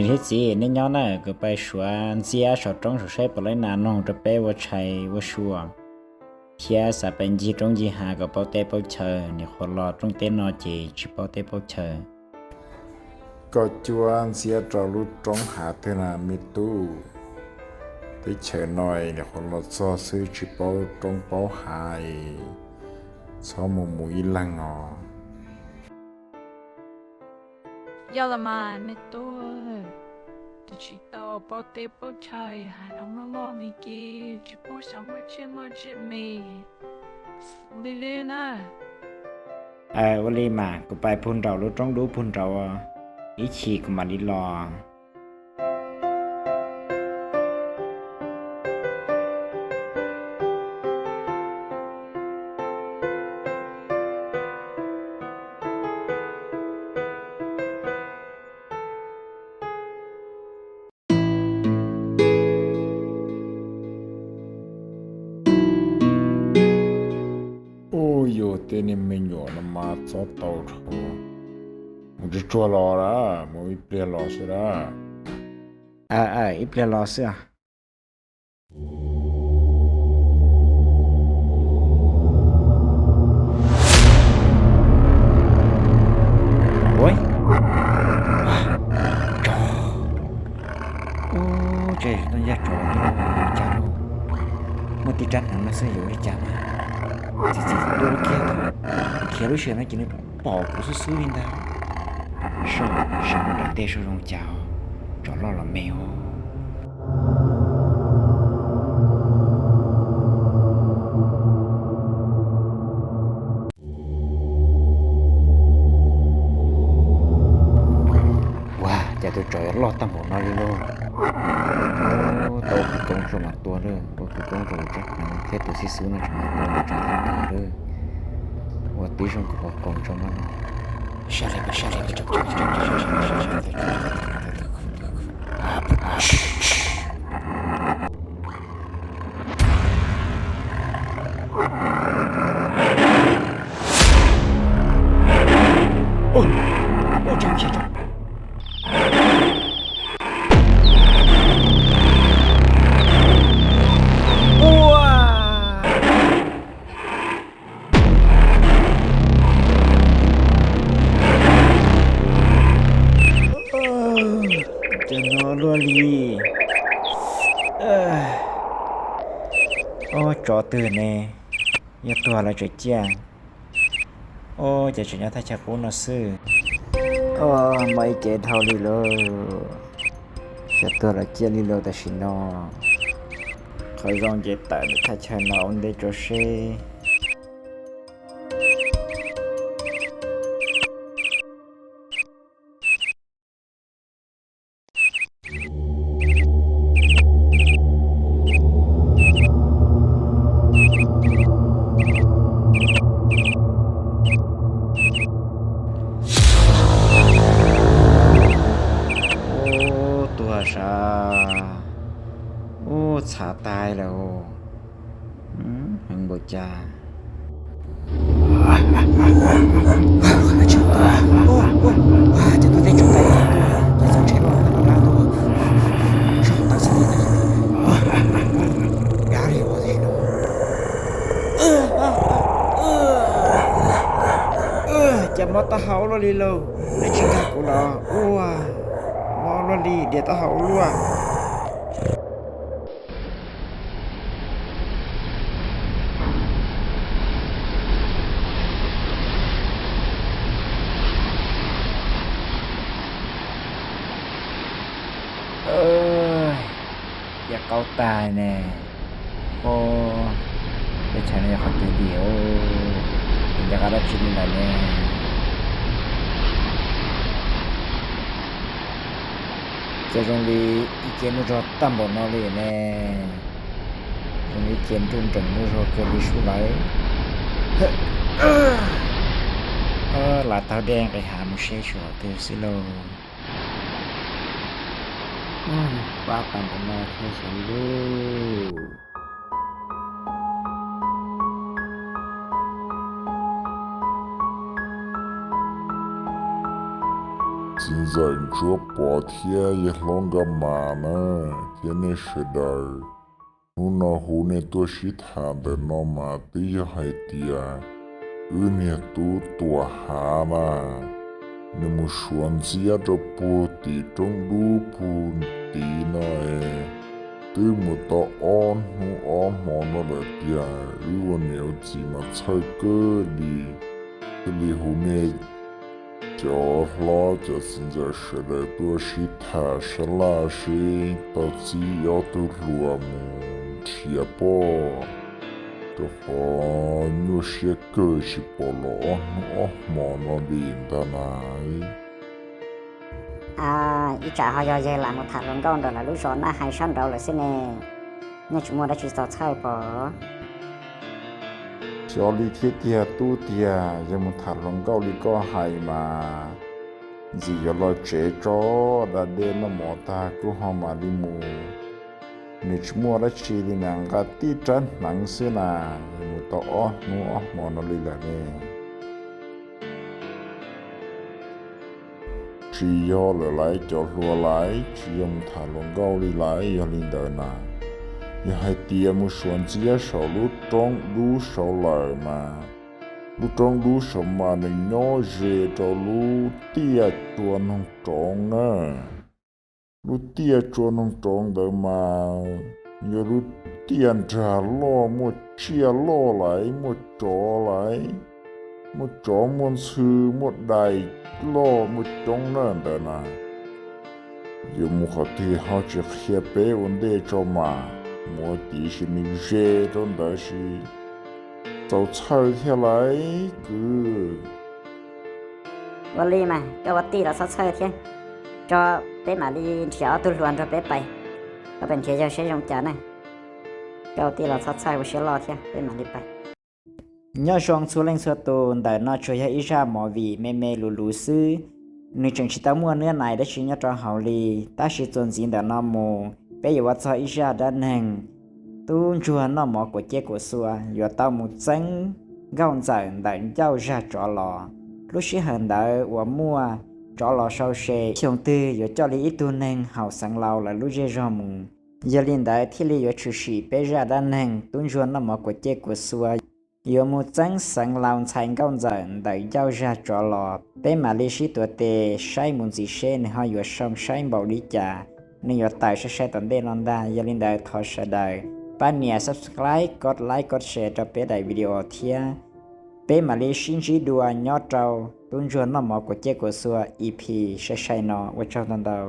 Niam thiab txiv, neb nyob na, kuv pais suav ntxiab saum roob saum saib puas laib nas noog rau peb ua tshais ua sua, thiab xav pais ncig roob ncig hav kom paub teb paub chaw, nyuam qhuav los roob teb no ces tsis paub teb paub chaw. Koj cuab ntxiab rau lub roob hav twg na me tub? Teb chaws no nyuam qhuav los txog xwb tsis paub roob paub hav, txhob mus mus ib leeg os. Yog los mas me tub, twb tsis tau paub teb paub chaw, hav zoov loj loj li ces tsis paub xyov muaj tsiaj muaj tsev me li li na. Ua li mas kuv pais puag nraum lub roob dub puag nraud, ib chim kuv mam li los. Ub, yog tej niag me nyuam no mas txob tau dhau. Mus tsuag tsuag los lawm, mus ib pliag los xwb lawm. Ib pliag los xwb. Ua, tsov. Ub, tsov, tsis tau ncaj tsov li cas lauj. Muaj tib rab hneev no xwb yuav ua li cas mas. Txiv txiv, ua kiag, khiav lub sij hawm no ces nws pom kuv xwb xwb li ntag. Seb, seb mus nram ntej seb zoo cas, tsov loj los me os. Ua cas tus tsov yuav loj tag npaum no li lauj. Tau khawv koob zoo mas tua lawm, ua khawv koob zoo tsab hneev thiab tus xib xub no tseem tua tsov tag npaum lawm. Ua tib zoo kom pom koom tso mas. Sab li, sab li, Ua, cas no luaj li. Ob, tsov twg ne, yog tuag lawv tseem ciaj. Ob, ces tseem nyob thaj chaw qub no xwb. Ob, muaj ib ce dhau li lawm, xyov tuag los ciaj li lawm tam sim no. Qhov zoo ces tawm ntawm thaj chaw no ua ntej tso seb. Ub, tuag sav. Ub, txhav tag lawm. Heev npaum cas. Ces tuag teb tsoom tais, ces txog tsheb los no lab tuaj, soj tawm xwb li. Dab li ua teb no. Cas mob taub hau luaj li lauj, nej tsis nkag kuv los ua, mob luaj li, dias taub hau ua luaj. Cia qaub tag ne. Ub, teb chaws no yog qhov twg li os? Nws nco qab dab tsi li lawm ne? Cas zoo li ib ce muaj zog tag npaum no li ne? Zoo li ib ce nruj nreem muaj zog kawg li sub lawm. Lav taug dej nqis hav mus seb seb qhov twg xwb lauj. Pab tag npaum no thiab xyov li lauj. Txiv ntxawm Ntsuab Pov thiab yawg hlob Nkauj Mas na, thiab nej sawv daws, hnub no hu nej tuaj sib tham ntawm no mas twb yog hais tias wb niag tub Tuam Hav na, nws mus suav ntxiab rau puag tim roob dub puag tid no es, twb mus tau ob hnub ob hmo no lawm tiag. Wb ua niam ua txiv mas txhawj kawg li, thiaj li hu nej cov hlob cov txiv ntxawm sawv daws tuaj sib tham sab laj seb tau txib ob tug hluas mus nrhiav poj, rau qhov nyuaj siab kawg tsis pom los ob hnub ob hmo no li ntag na. Ib tsam ho yog yawg lam mus tham hluas nkauj nram lawv lub zos Naj Hais sab nraud lawm xwb ne, nyaj tsis muaj dab tsi txaus txhawj pom. Xyov li thiab tiag tub tiag, yog mus tham hluas nkauj li koj hais mas ntxim yuav los tsev tso, da dej noj mov tag kuj ho mam li mus. Nws tsis muaj dab tsi li na, nqa tib rab hneev xwb na, yog mus tau ob hnub ob hmo no li lawm ne. Tsis yog lawm lauj cov hluas lauj, tsis yog mus tham hluas nkauj li lauj, yog li ntawd na, yog hais tias mus suav ntxiab saum lub roob dub saud lawm mas, lub roob dub saud mas nws nyob ze rau lub tiaj tsua noog roov na. Lub tiaj tsua noog roov ntawd mas yog lub tiaj nrag loj, muaj tsiaj loj lauj, muaj tsov lauj, muaj tsov muaj ntxhw, muaj dais loj muaj coob na ntawd na. Yuav mus qhov twg ho tsis qhia peb ua ntej tso mas, mus ua tim sis nws ze rau ntawd sis txaus txhawj thiab lauj kwv. Ua li mas koj ua tij los txhob txhawj thiab, tso peb mam li nrhiav ob tug hluas nrog peb pais, koj pais nrhiav yawg seb zoo cas na. Koj ua tij los txhob txhawj, ua siab loj thiab, peb mam li pais. Nyob zoo txhua leej txhua tus, ntawm no tsuas yog ib zaj movie me me luv luv xwb, nws tseem tsis tau muaj nab nais dab tsi nyob rau hauv li, tab sis txuas ntxiv ntawm no mus peb yuav ua txog ib zaj dab neeg tub ntsuag noj mov kuam ciaj kuam xua yuav tau mus txeeb nkauj ntxawm ntawm ncauj zag tsov los. Lub sij hawm ntawd uas muaj tsov los sau se, xyoo twg yuav coj li ib tug neeg haum xeev laus lawv lub zej zog mus. Yog li ntawd thiaj li yuav tshwm sim peb zaj dab neeg tub ntsuag noj mov kuam ciaj kuam xua yuav mus txeeb xeev laus ntxhais nkauj ntxawm ntawm ncauj zag tsov los. Peb mam li sib tuav tes saib mus ntxiv seb nws ho yuav sau saib npaum li cas, nws yuav tawm sai sai tom ntej no ntag. Yog li ntawd thov sawv daws pab nias subscribe, kov like, kov share rau peb daim video thiab. Peb mam li sib ntsib dua nyob rau tub ntsuag noj mov kuam ciaj kuam xua E P sai sai no, ua tsaug ntau ntau.